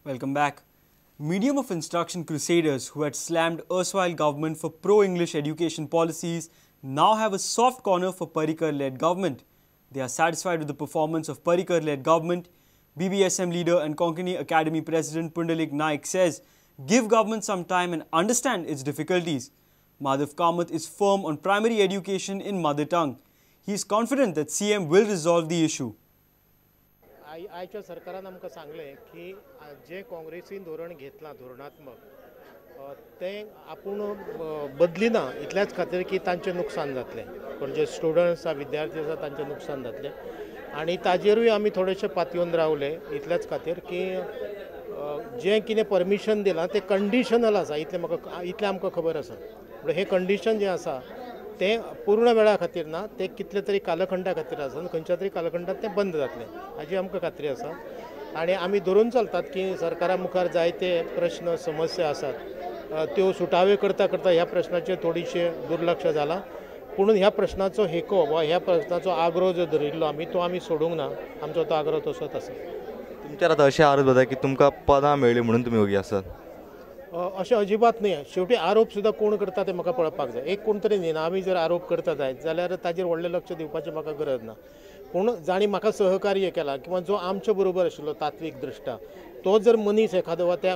Welcome back. Medium of instruction crusaders who had slammed erstwhile government for pro-English education policies now have a soft corner for Parrikar-led government. They are satisfied with the performance of Parrikar-led government. BBSM leader and Konkani Academy President Pundalik Naik says, give government some time and understand its difficulties. Madhav Kamath is firm on primary education in mother tongue. He is confident that CM will resolve the issue. आयच्या सरकारान आमकां सांगलें की जें काँग्रेसीन धोरण घेतलां धोरणात्मक तें आपूण बदलिना इतल्याच खातीर की तांचें नुकसान जातलें, पण जे स्टुडंट्स आसा विद्यार्थी आसा तांचें नुकसान जातलें आनी ताजेरूय आमी थोडेशे पातयेवन रावले इतल्याच खातीर की जें कितें परमिशन दिलां तें कंडिशनल आसा, इतलें म्हाका इतलें आमकां खबर आसा. पूण हें कंडिशन जें आसा तें पूर्ण वेळा खातीर ना, तें कितले तरी कालखंडा खातीर आसा आनी खंयच्या तरी कालखंडात तें बंद जातलें हाजी आमकां खात्री आसा. आनी आमी धरून चलतात की सरकारा मुखार जायते प्रश्न समस्या आसात त्यो सुटावे करता करता ह्या प्रश्नाचेर थोडीशें दुर्लक्ष जालां, पूण ह्या प्रश्नाचो हेको वा ह्या प्रश्नाचो आग्रो जो धरिल्लो आमी तो आमी सोडूंक ना, आमचो तो आग्रो तसोच आसा. तुमचेर आतां अशें आरोप जाता की तुमकां पदां मेळ्ळीं म्हणून तुमी ओगी आसात? अशें अजिबात न्हय. शेवटी आरोप सुद्दां कोण करता तें म्हाका पळोवपाक जाय. एक कोण तरी निनामी जर आरोप करता जायत जाल्यार ताजेर व्हडलें लक्ष दिवपाचें म्हाका गरज ना, पूण जांणी म्हाका सहकार्य केलां किंवा जो आमचे बरोबर आशिल्लो तात्वीक दृश्टा तो जर मनीस एखादो वा त्या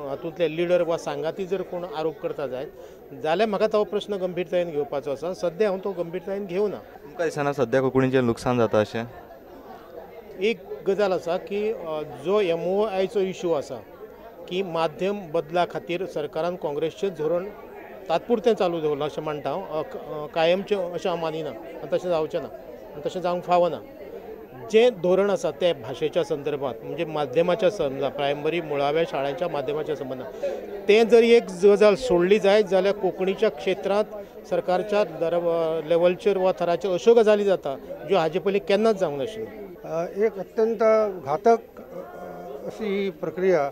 हातूंतले लिडर वा सांगाती जर कोण आरोप करता जायत जाल्यार म्हाका तो प्रश्न गंभीरतायेन घेवपाचो आसा. सद्या हांव तो गंभीरतायेन घेवना. तुमकां दिसना सद्या कोंकणीचें लुकसाण जाता अशें? एक गजाल आसा की जो MOIचो इशू आसा की माध्यम बदला खातीर सरकारान काँग्रेसचें धोरण तात्पुरतें चालू दवरलां अशें मानता हांव, कायमचें अशें हांव मानिना आनी तशें जावचें ना आनी तशें जावंक फावना. जें धोरण आसा तें भाशेच्या संदर्भात म्हणजे माध्यमाच्या संदर्भात प्रायमरी मुळाव्या शाळांच्या माध्यमाच्या संबंदात तें जर एक गजाल सोडली जायत जाल्यार कोंकणीच्या क्षेत्रांत सरकारच्या लेवलचेर वा थराचेर अश्यो गजाली जाता ज्यो हाजे पयलीं केन्नाच जावंक नाशिल्ल्यो. एक अत्यंत घातक अशी ही प्रक्रिया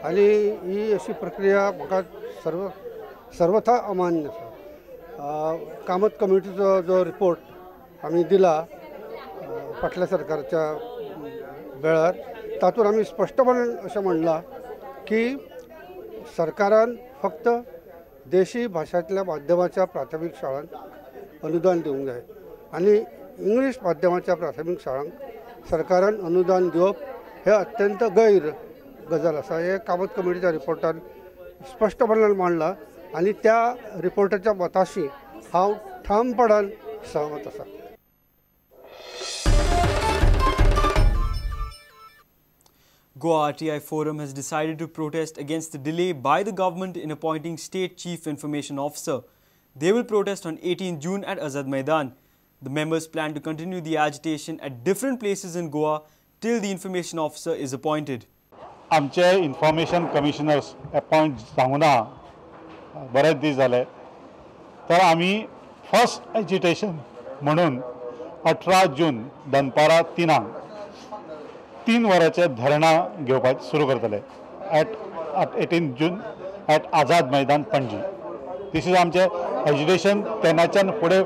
आनी ही अशी प्रक्रिया म्हाका सर्वथा अमान्य आसा. कामत कमिटीचो जो रिपोर्ट आमी दिला फाटल्या सरकारच्या वेळार तातूंत आमी स्पश्टपणान अशें म्हणलां की सरकारान फक्त देशी भाशांतल्या माध्यमाच्या प्राथमीक शाळांक अनुदान दिवंक जाय आनी इंग्लीश माध्यमाच्या प्राथमीक शाळांक सरकारान अनुदान दिवप हें अत्यंत गैर गजाल आसा. हें कामत कमिटीच्या रिपोर्टान स्पश्टपणान मांडलां आनी त्या रिपोर्टाच्या मताशी हांव ठामपणान सहमत आसा. Goa RTI Forum has decided to protest against the delay by the government in appointing State Chief Information Officer. They will protest on 18 June at Azad Maidan. The members plan to continue the agitation at different places in Goa till the information officer is appointed. आमचे information commissioners appoint जावंक ना बरेच दीस जाले, तर आमी first agitation म्हणून 18 जून दनपारां 3 3 वरांचे धरणां घेवपाक सुरू करतले at 18 June at Azad Maidan Panaji. This is आमचें एजिटेशन. तेन्नाच्यान फुडें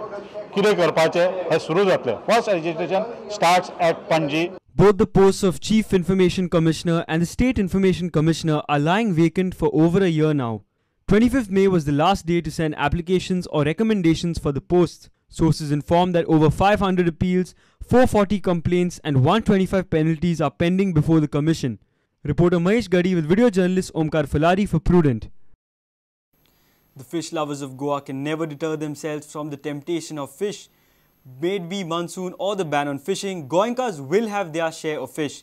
कितें करपाचें हें सुरू जातलें. First agitation starts at Panaji. Both the posts of Chief Information Commissioner and the State Information Commissioner are lying vacant for over a year now. 25th May was the last day to send applications or recommendations for the posts. Sources informed that over 500 appeals, 440 complaints and 125 penalties are pending before the commission. Reporter Mahesh Gadi with video journalist Omkar Fulari for Prudent. The fish lovers of Goa can never deter themselves from the temptation of fish. May it be monsoon or the ban on fishing, Goenkas will have their share of fish.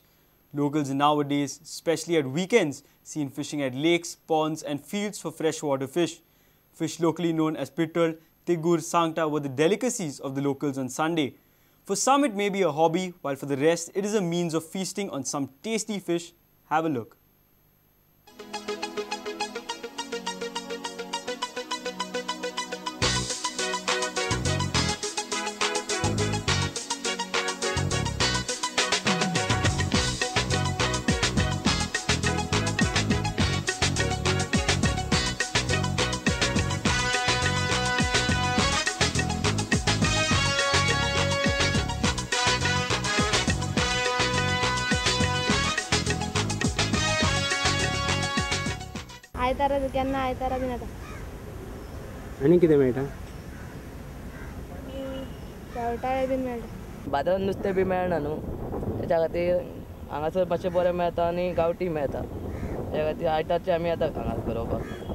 Locals nowadays, especially at weekends, seen fishing at lakes, ponds and fields for freshwater fish. Fish locally known as pittal, tigur, sangta were the delicacies of the locals on Sunday. For some it may be a hobby, while for the rest it is a means of feasting on some tasty fish. Have a look. आयतारा केन्ना आयतारा बीन येता. आनी कितें मेळटा? शेवटाळे बीन मेळटा. बाजारान नुस्तें बी मेळना न्हू, तेच्या खातीर हांगासर मातशें बरें मेळटा आनी गांवठी मेळटा. तेच्या खातीर आयतारचे आमी येता हांगा गरोवपाक.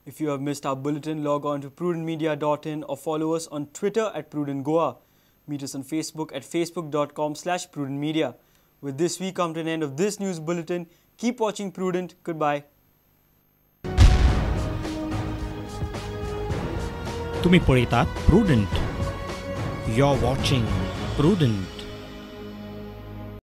If you have missed our bulletin, log on to prudentmedia.in or follow us on Twitter at Prudent Goa. Meet us on Facebook at facebook.com/prudentmedia. With this, we come to an end of this news bulletin. Keep watching Prudent. Goodbye. तुम्ही पळयतात Prudent. You're watching Prudent.